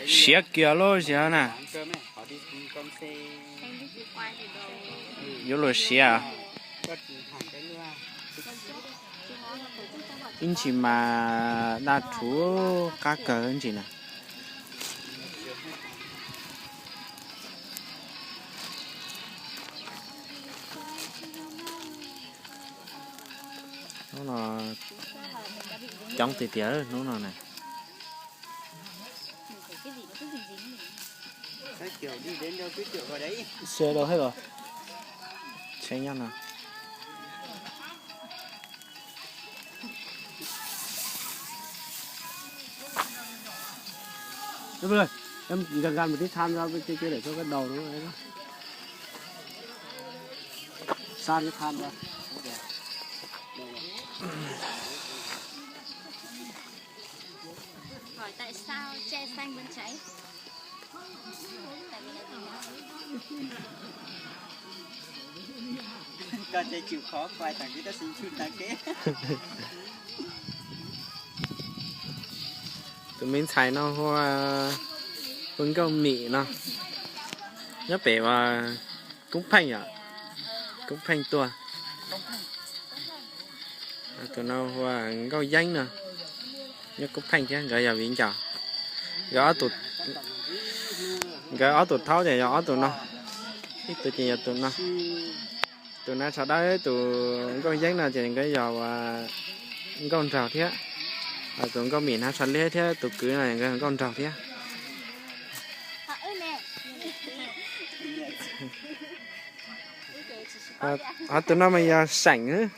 Siav kiag lub siav na. Yuav luag siav. Ib ntsis mas daj rhuv qab kawg ib ntsis na. Hnub no coob tiag tiag hnub no na. Xe đâu hết rồi? Xe nyob no. Em gần gần một tí than ra bên kia, kia để cho cái đầu nó ấy đó. Xa cái than ra. Hỏi tại sao tre xanh vẫn cháy? Coi chịu khó quay thằng cái đó xin chụp thằng kế. Tus me ntxhais no hu ua Nkauj Mim no, nyob pem Koob Pheej yom, Koob Pheej tuaj. Tus no hu ua Nkauj Yeeb no, nyob Koob Pheej thiab, nkawd yog viv ncaus. Nkawd ob tug thaub ces yog ob tug no, ib tug ces yog tus no. Tus nav tsho dawb tus Nkauj Yeeb no ces nkawd yog nkauj nraug thiab. Tus Nkauj Mim nav tsho liab thiab tus kwv no nkawd nkauj nraug thiab. Ho tus no mas yog seem.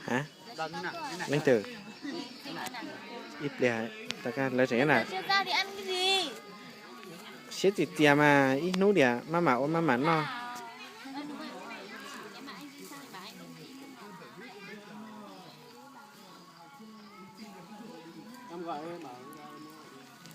Hả? Leej twg? Ib pliag, lawv tseem na. Siab tiag tiag mas ib hnub diam maj mam ua maj mam noj.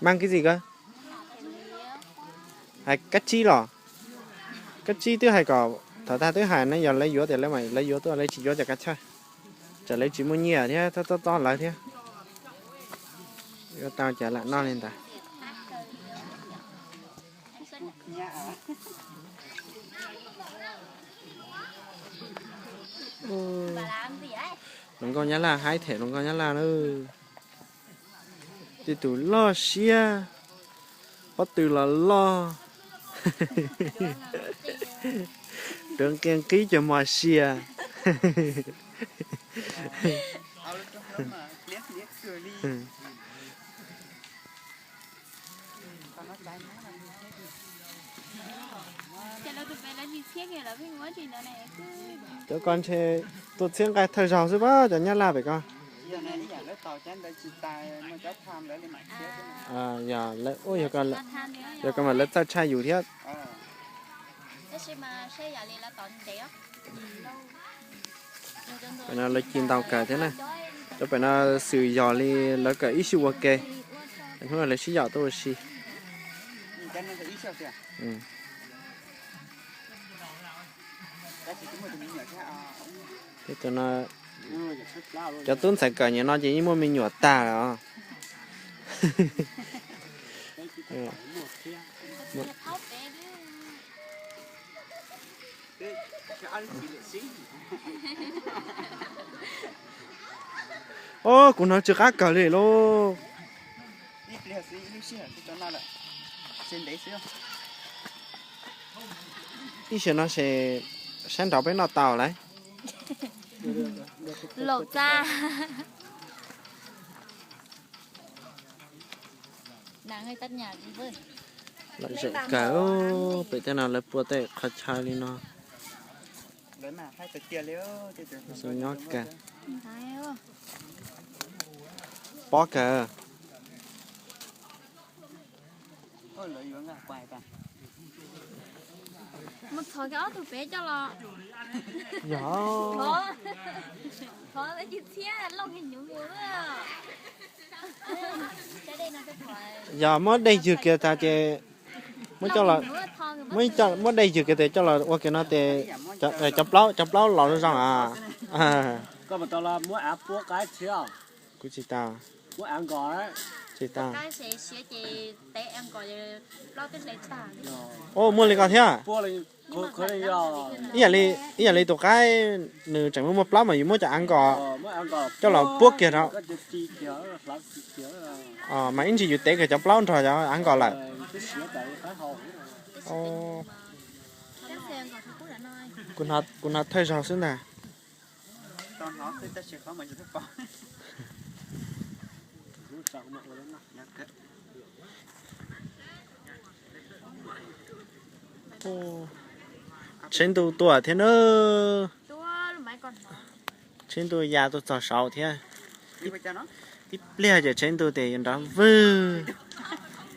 Mang cái gì cơ? Hais kab tsib los? Kab tsib twb hais kom thaum tag twb hais ne, yog lawv yuav tias lawv mam lawv yuav tuaj, lawv tsis yuav cov kab tsib, tsam lawv tsis muaj nyiaj thiab, tob tob lawv thiab. Yuav tau ces lam noj li ntawd. Hluas nkauj Nyab Laj haib them hluas nkauj Nyab Laj na. Tej tus loj siab, pob tw los loj, tuav nqi nqib cov mos sia. Cov ko ntshe tuaj txhiab nqaij thawj zaug xwb pab cov Nyab Laj pem ko. Yog lawv, yog ko mas lawv txawj tshaj yus thiab. Pem no lawv ci ntau kawg thiab na. Cov pem no xws yog li lawv kawm ib sij ua ke, hnub no lawv sib yaum tuaj ua si. Cov tub ntxhais kawm nyuam no ces yeej muaj me nyuam tag lawm os. Os, kuv hnov tsw qab kawg li lauj. Ib sim no ces sab nraud peb noj tau lawm. Laum txaj. Lom zem kawg, pem tej no lawv pua tej qhov chaw li no. Nyob kawg, pob kawg. Mus txhom kiag ob tug pem coj los. Yog. Yog muab dej ywg kiag tas ces, muab coj los, muab dej ywg kiag tes coj los ua kiag no tes, cov plaub, cov plaub los zoo zoo a. Kuv tsis tau, tsis tau. Ua muaj li ko thiab. Ib yam li tus qaib nws tseem muaj muaj plaub mas yus muab cov av nkos coj los puab kiag rau. Mas ib ntsis yus tev kiag cov plaub nrog cov av nkos lawm. Kuv hnov thawj zaug xwb ntag. Tsheb ntuj tuaj thiab na. Tsheb ntuj ya tuaj txog saud thiab. Tib pliag ces tsheb ntuj tes yuav nrov vwg,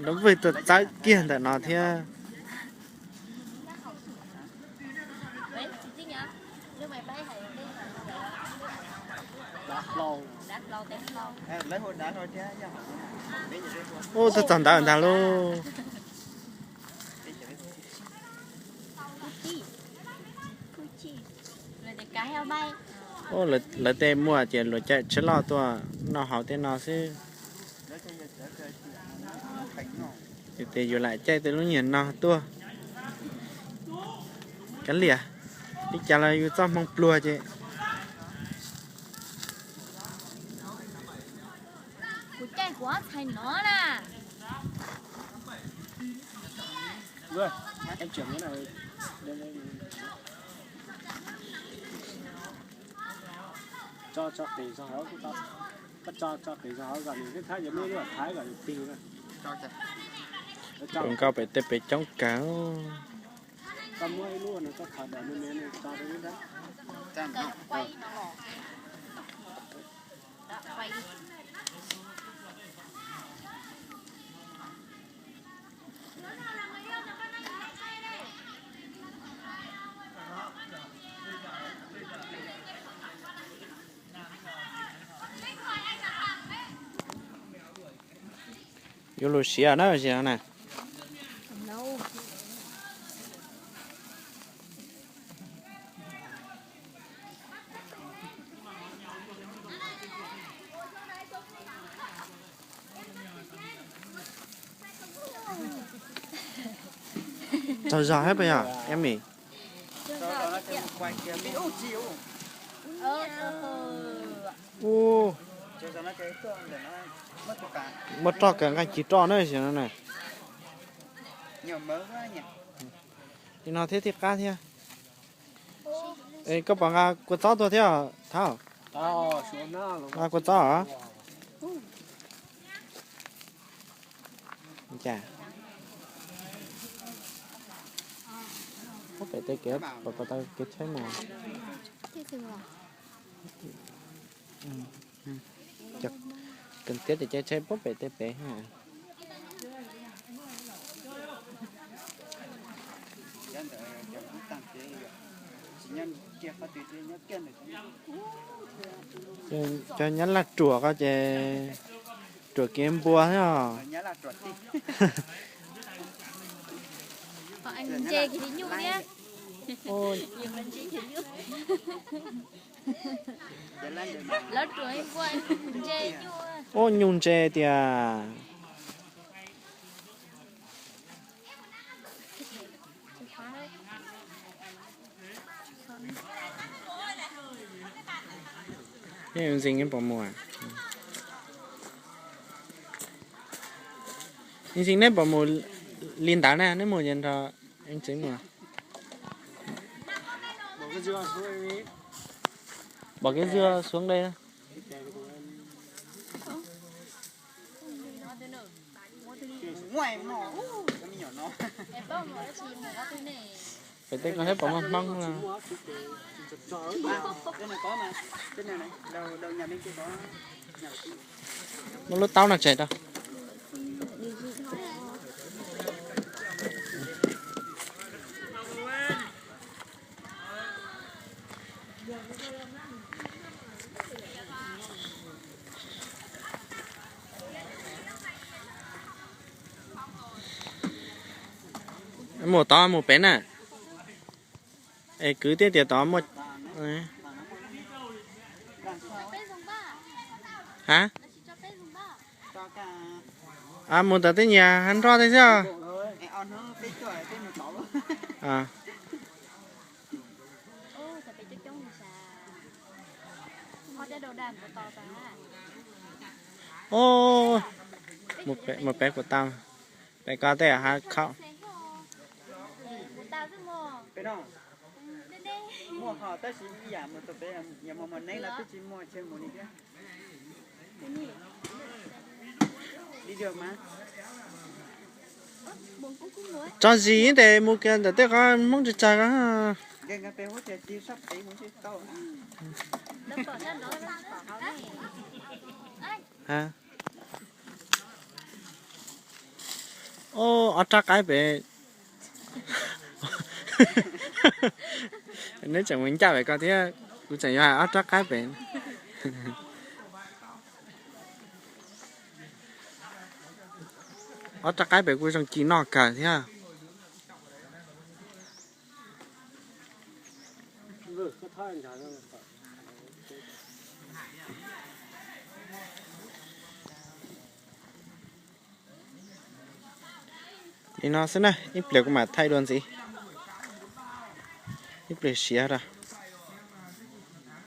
nrov vwg tuaj txawb kiag ntawm no thiab. Ub, tuaj txog ntawd ntag lauj. Lawv tej muaj ces luag caij tsheb loj tuaj noj haus tej no xwb. Yus tes yus lam caij tej lub nyuag no tuaj. Kav liam, li cas los yus txoj hmoo pluag ces. Nkauj pem tej pem coob kawg. Yuav lug siav na, siav na. Tsaug zog hab puas yog Emi? Ub, muab roj kawg nqaij ci roj na, no na. Li no thiab thiaj qab thiab. Koj puas nqa kua txob tuaj thiab Thab? Nqa kua txob os. Cas, pem tej kev, pem tau kev tsheb mus. Kawg tiab tes caij tsheb pem tej pem. Cov nyob laj ruam ko ces ruam kev npua thiab os. Ub, nyuj ntse tiag. Ntxim neb puas mus, ntxim neb puas mus li ntawd na, neb mus ces nrog ntxim mus. Bỏ cái dưa xuống đây. Pem tej ko thiab pom muaj Hmoob no. Muab lub taub no tseg rau. Mus tod mus pem na. Es kwv tij tias tod muaj. Ha? Mus ntawm tej nyias nroj tej xwb. Mus pem kuv tau. Pem ko tej hav khaub. Tso zis tes mus kiag ntawm tej qhov Hmoob tsawg tsawg ko. Ob rab qaib pem. Neb tseem mus ncaj pem ko thiab, kuv tseem yuav hais ob rab qaib pem. Ob rab qaib pem kuj zoo ci noj kawg thiab. Li no xwb na, ib pliag kuv mam thaij dua ntxiv. Ib pliag siav rau.